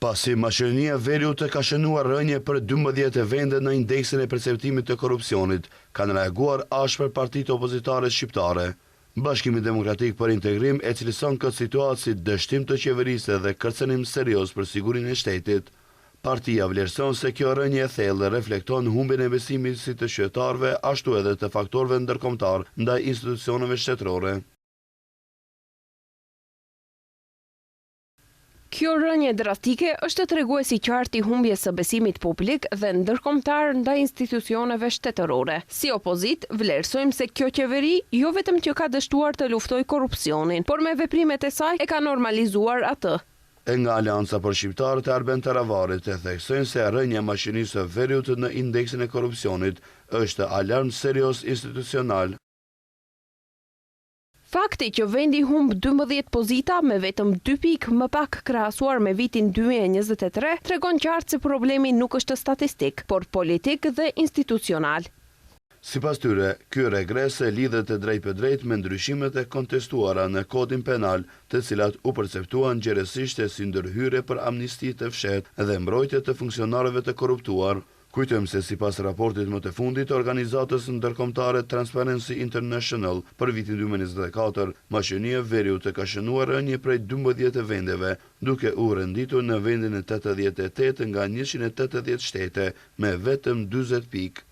Pasi Maqedonia e Veriut ka shënuar rënie për 12 vende në indeksin e perceptimit të korrupsionit, kanë reaguar ashpër partitë opozitare shqiptare. Bashkimi Demokratik për Integrim e cilëson këtë situatë si dështim të qeverisë dhe kërcënim serioz për sigurinë e shtetit. Partia vlerëson se kjo rënie e thellë reflekton humbjen e besimit si të qytetarëve ashtu edhe të faktorëve ndërkombëtar ndaj institucioneve shtetërore. Kjo rënie drastike është tregues i qartë i humbjes së besimit publik dhe ndërkombëtar ndaj institucioneve shtetërore. Si opozitë, vlerësojmë se kjo qeveri jo vetëm që ka dështuar të luftojë korrupsionin, por me veprimet e saj e ka normalizuar atë. E nga Aleanca për Shqiptarët e Arben Taravarit e theksojnë se rënia e Maqedonisë së Veriut në indeksin e korrupsionit është alarm serioz institucional. Fakti që vendi humb 12 pozita me vetëm 2 pikë më pak krahasuar me vitin 2023 tregon qartë se problemi nuk është statistik, por politik dhe institucional. Sipas tyre, ky regres lidhet drejtpërdrejt me ndryshimet e kontestuara në kodin penal, të cilat u perceptuan gjerësisht si ndërhyrje për amnisti të fshehtë dhe mbrojtje të funksionarëve të korruptuar. Kujtojmë se sipas raportit më të fundit të organizatës ndërkombëtare Transparency International për vitin 2024, Maqedonia e Veriut ka shënuar rënie prej 12 vendeve, duke u renditur në vendin e 88 nga 180 shtete me vetëm 40 pikë.